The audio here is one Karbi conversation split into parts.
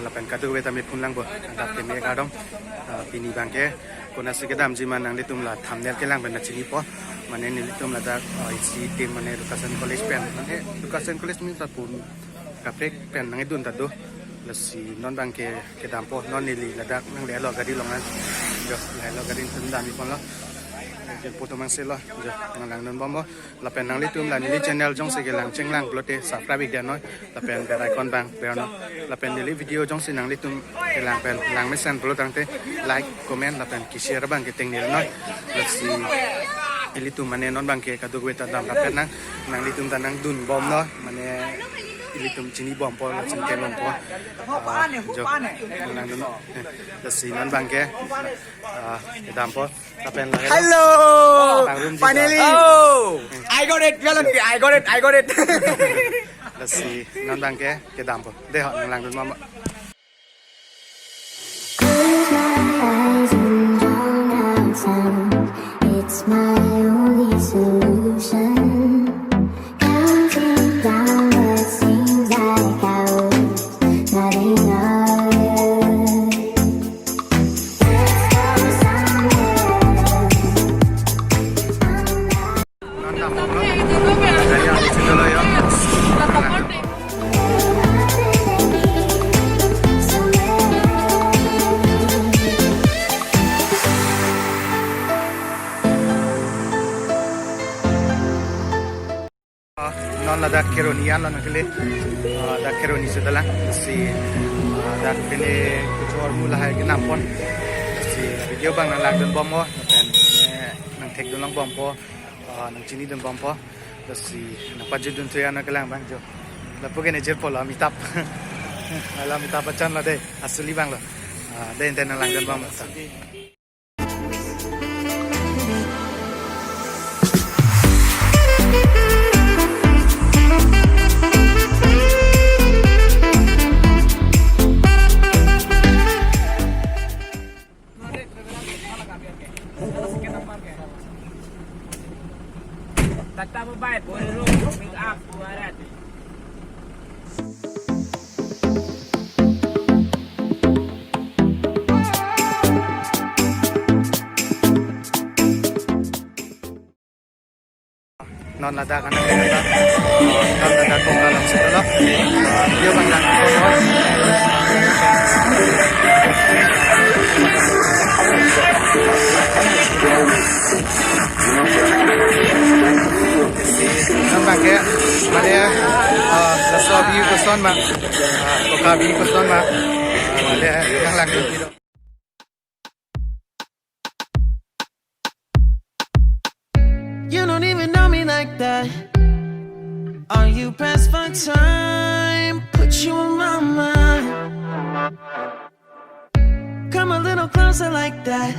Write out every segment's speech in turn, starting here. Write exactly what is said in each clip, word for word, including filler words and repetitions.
Lapen kadokave ta me phun lang bo, adap keme kardom. Ah, pini abangke konatsi kedamji ma nanglitum la thumbnail kelang pen ta chinipo. Mane nelitum ladak, ah, isi team mane Lukasen College pen. Mane Lukasen College means ta pun kaprek pen nangdun ta do. Lasi non abangke kedampo, non neli ladak nanglelo gari along an. Jo, lelo gari tum dam ipon lo. Jo, poto mangse lo. Jo, nanglang dunbom mo. Lapen nanglitum la neli channel jongsi kelang chenglang pulote subscribe ik dei noi. Lapen bell icon abang ber noi. Lapen neli video jongsi nanglitum kelang pen lang mesen pulo tangte like, comment, lapen keshare abangke tengneri noi. Lasi ilitum mane non abangke kadokave ta dam rapet nang. Nanglitum ta nangdunbom noi. Mane ilitum chinibompo, la chingkembompo. Ah, jo, nanglang dun. Lasi non abangke, ah, kedampo. Lapen lake Hello! Bang Rumji Finally! Oh! I got it! Jalan ke, I got it! I got it! Lasi non abangke kedampo. Dei ho, nanglang dunbom. Close my eyes and drown out sound. It's my only solution. Counting down the seems like hours. Nothing others. Ah, non ladak Kheroni an lo nangkele. Ah, dak Kheroni si dalang. Si, ah, dak pine kechor mu lahai kenampon. Si video abang nanglang dunbom mo. Lapen, eh, nangthek dun longbompo. Ah, nangchini dunbompo. Si nangpajut dun thuya nangkelang abang jo. Lapu ke ne jirpo lo Amitabh. Ala Amitabh Bachchan lo dei. Asuli abang lo. Ah, dei ente nanglang dunbom. Tata Mobile, Bolero, pick up, dua ratus. Non ladak anak, non ladak kong kalong sih lo. Dia bang dan kong. Nampak ya, mana ya? Ah, laso abi koson ma, ah, koka abi koson ma, ah, mana ya? Nanglang dun. You don't even know me like that. Are you pressed for time? Put you on my mind. Come a little closer like that.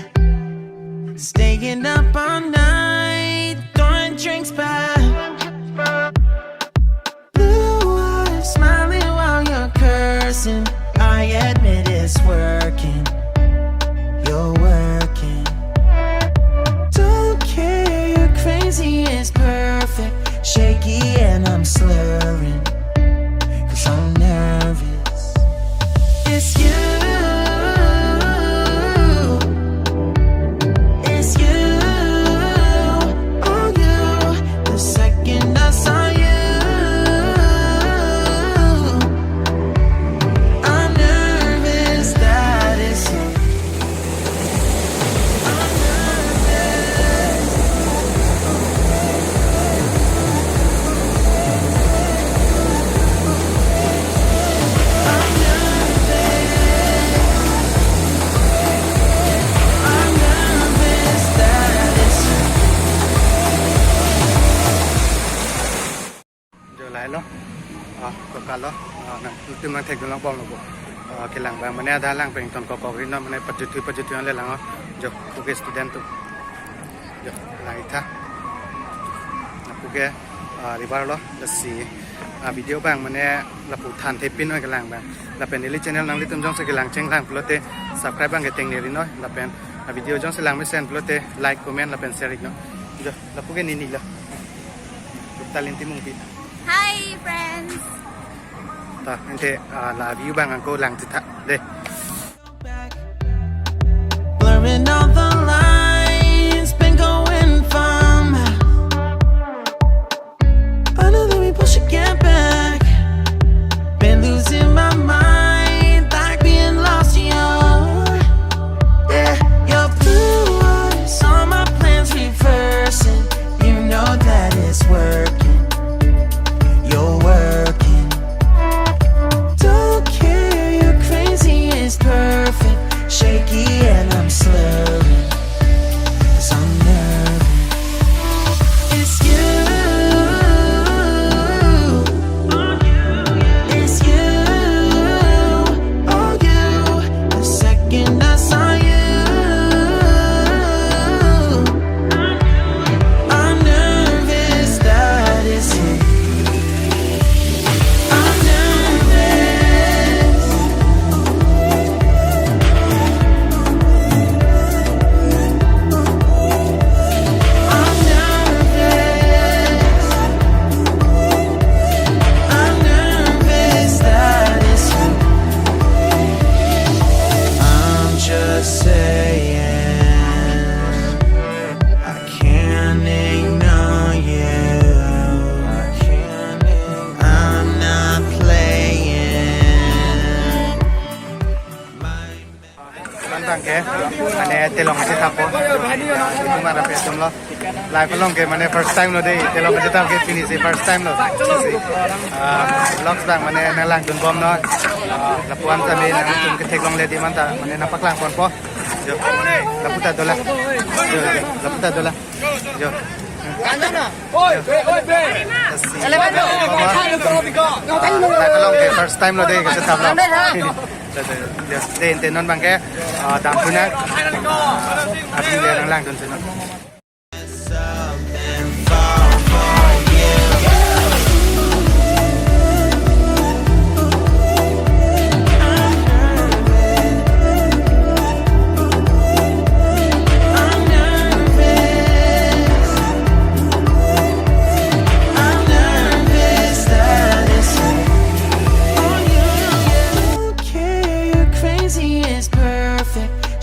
Staying up all night, throwing drinks back. Blue eyes smiling while you're cursing. I admit it's working. You're working. Don't care, you're crazy, it's perfect. Shaky and I'm slurring. 'Cause I'm nervous. It's you. It's you. Oh, you. The second I saw you, I'm nervous that it's you. I'm nervous. I'm nervous. I'm nervous that it's you. Jo, lahai lo. Ah, koka lo. Ah, nangtum nangthek dun longbom lo bo. Ah, kelang abang mane adha lang pen ton kokok ri non mane pajuthui pajuthui an le lang lo. Jo, puke student atum. Jo, lang ik tha. Lapu ke, ah, river lo. Lasi, ah, video abang mane lapu than thepin noi kelang abang. Lapen neli channel nanglitum jongsi kelang chenglang pulote subscribe abangke tengneri noi. Lapen, ah, video jongsi lang mesen pulote like, comment, lapen share ik noi. Jo, lapu ke nini lo. Talin Timungpi. Hi, friends. Ta, ante, ah, la view abang ako lang chitha. De. Blurring all the lines, been going for miles. I know that we both should get back. Been losing my mind, like being lost, yo. Yeah, your blue eyes, all my plans reversing. You know that it's working. You're working. Don't care, you're crazy, it's perfect. Shaky and I'm slurring. 'Cause I'm nervous. It's you. It's you. Oh, you. The second I saw you, I'm nervous that it's you. I'm nervous. I'm nervous. I'm nervous that it's you. I'm just saying, I can't ignore you. I'm not playing. Mane abang ke, mane telong si thapo. Itu mara pe tum lo. Live along ke mane first time lo de, telong si thap ke pini si first time lo. Ah, vlogs abang mane nanglang dunbom non. Ah, lapu-an ta mane nangtum ke theklongle di man ta, mane nangpaklang ponpo. Jo, lapu ta dolang. Jo, jo, lapu ta dolang. Jo. Oi, oi, oi, oi. Let's see. Ah, live along ke first time lo de, kachethap lo. Jo, jo, jo. De, ante non abang ke, ah, damthu nang. Abang ke nanglang dun si non.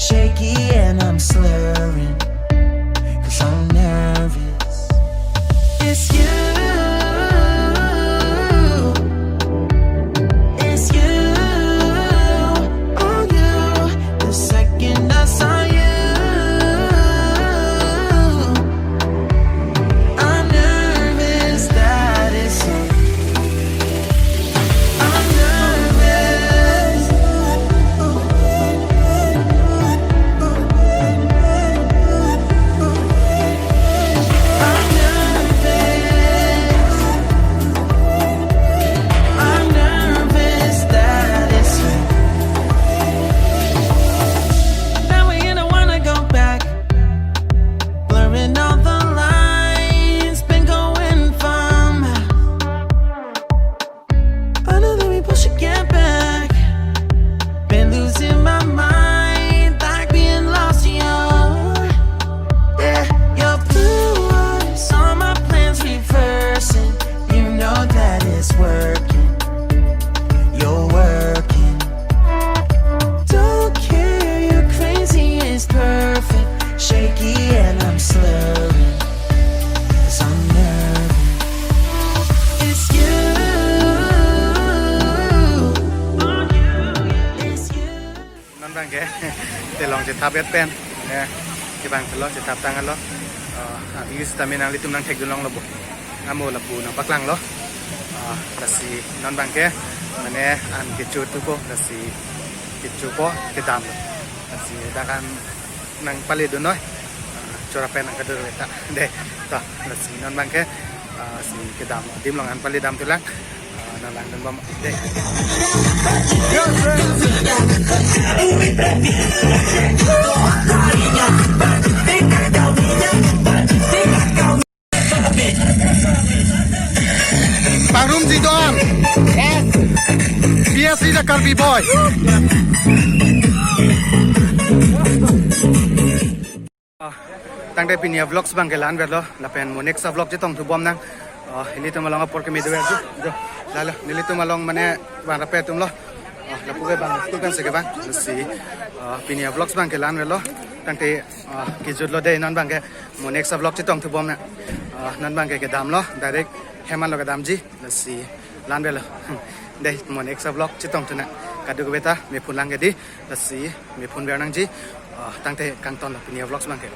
Shaky and I'm slurring, 'cause I'm nervous. It's you. It's you. Oh, you. The second I saw you, I'm nervous that it's you. I'm nervous. I'm nervous. I'm nervous that it's you. Now we don't wanna go back. Blurring all the lines, been going for miles. I know that we both should get back. Been losing my mind, like being lost, yo. Yeah, your blue eyes, all my plans reversing. You know that it's working. You're working. Don't care, you're crazy, it's perfect. Shaky and I'm slurring, 'cause I'm nervous. It's you. It's you. Non abang ke, telong chethap et pen. Ya, kevang telong chethap tanglo. Ah, views ta mane nanglitum nangthek dunlonglo bo. Amo lapu nangpaklanglo. Ah, lasi non abang ke, mane an kecho thupo, lasi kechopo, kedamlo. Lasi dak an nangpale dunnoi. Ah, chora pen nangkadur veta. De, to, lasi non abang ke, ah, si kedam adim along an pale damthulang. Ah, nanglang dunbom de. Pangrumji do-an. P S C the Karbi boy. Ah, tangte pini avlogs abang ke la-an verlo, lapen mo next avlog chetong thubom nang. Oh, ilitum along apor keme do ajo. Jo. Lalo, nelitum along mane bang rape atum lo. Oh, lapu ke bang, tu kan seke bang. Lasi. Oh, pini a-vlogs bang ke la-an avelo. Tangte, oh, kejut lo dei non bang ke. Mo next a-vlog chetongthu bom nang. Oh, non bang ke kedam lo, direct hem an lo kedamji. Lasi, la-an avelo. Dei, mo next a-vlog chetongthu nang. Kadokave ta, me phun lang ke dei. Lasi, me phun ver nangji. Oh, tangte kangton lo pini a-vlogs bang ke.